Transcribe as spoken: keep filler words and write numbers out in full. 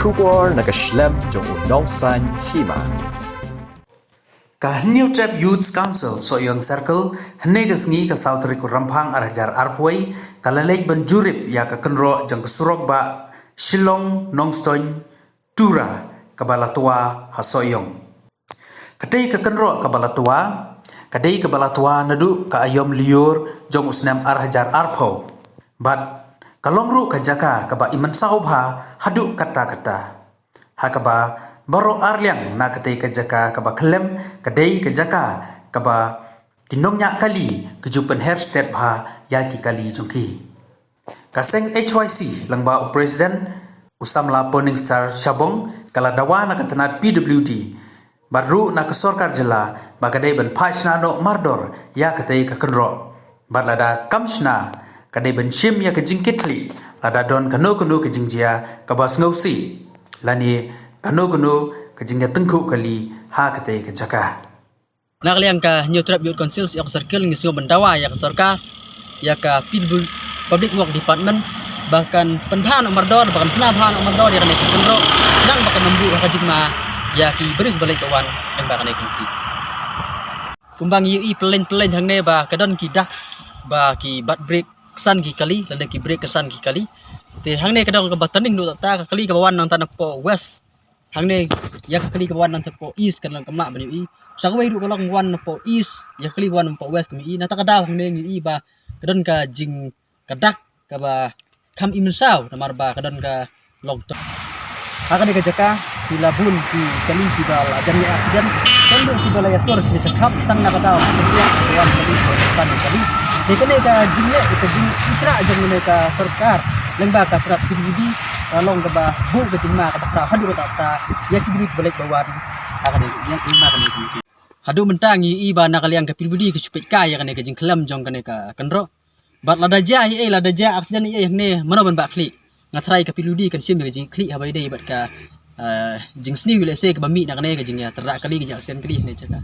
Khubor na ka shlem jong u nongsan hima. Ka Hynñiewtrep Youth Council Sohiong Circle, hynne ka sngi ka saw tarik u Rymphang ar hajar arphew wei, ka la leit ban jurip ïa ka kynroh jong ka surok ba Shillong Nongstoiñ Tura kaba la twa ha Sohiong. Katei ka kynroh kaba la twa, ka dei kaba la twa naduh ka aïom lyiur jong u snem ar hajar arphew. Bad ka long ruh ka jaka kaba i mynsaw bha haduh katta katta. Ha kaba baroh arliang na katei ka jaka kaba khlem ka dei ka jaka kaba ki nongñiah kali ki ju pynher stet bha ïa ki kali jong ki. Ka seng H Y C lyngba u President u samla Poningstar Shabong ka la dawa na ka tnat P W D bad ruh na ka sorkar jylla ba ka dei ban phai shna noh mardor ïa katei ka kynroh. Bad lada kam shna ka dei ban shim ïa ka jingkitkhlieh lada don kano kano ka jingjia kaba sngewsih lane kano kano ka jingïatyngkhuh kali ha katei ka jaka. Na ka liang ka Hynñiewtrep Youth Council Sohiong Circle ngi sngew ban dawa ïa ka sorkar, ïa ka P W, Public Work Department, ba kan pynbha noh mardor, ba kan shna bha noh mardor ïa kane ka kynroh, khnang ba kan ym buh ha ka jingma ïa ki briew ba leit ba wan lyngba kane ka kynti. Kumba ngi ïohi pyllein pyllein hangne ba ka don ki dak ba ki bat brake ksan ki kali, lane ki brake ksan ki kali. Te hangne ka don kaba turning duh ta, ka kali kaba wan nangta napoh west. Hangne ïa ka kali kaba wan nangta napoh east ka long kam lah ban ïohi. Sa kawei ruh ka long wan napoh east, ïa ka kali ba wan napoh west kam ïohi. Nangta ka daw hangne ngi ïohi ba ka don ka jing, ka dak kaba kham i mynsaw namar ba ka don ka long to. Ha kane ka jaka ki la bun ki kali kiba la jan ïa accident. Tang ruh kiba la ïatur shane shakhap tang na ka daw ka wan kali ka kali. Te kane ka jingleh ka jingisra jong kane ka sorkar lyngba ka tnat P W D ka long kaba buh ka jingma kaba khraw haduh katta katta ïa ki briew ba leit ba wan ha kane ïa ka jingma kane. Haduh mynta ngi ïohi ba na ka liang ka P W D ka shu peit kai ïa kane ka jingkhlem jong kane ka kynroh. Bad lada jia ei ei, lada jia accident ei ei hangne, mano ban bah khlieh? Nga tharai ka P W D kan shim ïa ka jingkhlieh haba ïadei bad ka, eh, jingsniew lehse kaba mih na kane ka jingïatyrda kali, ka jing accident kali hangne jaka.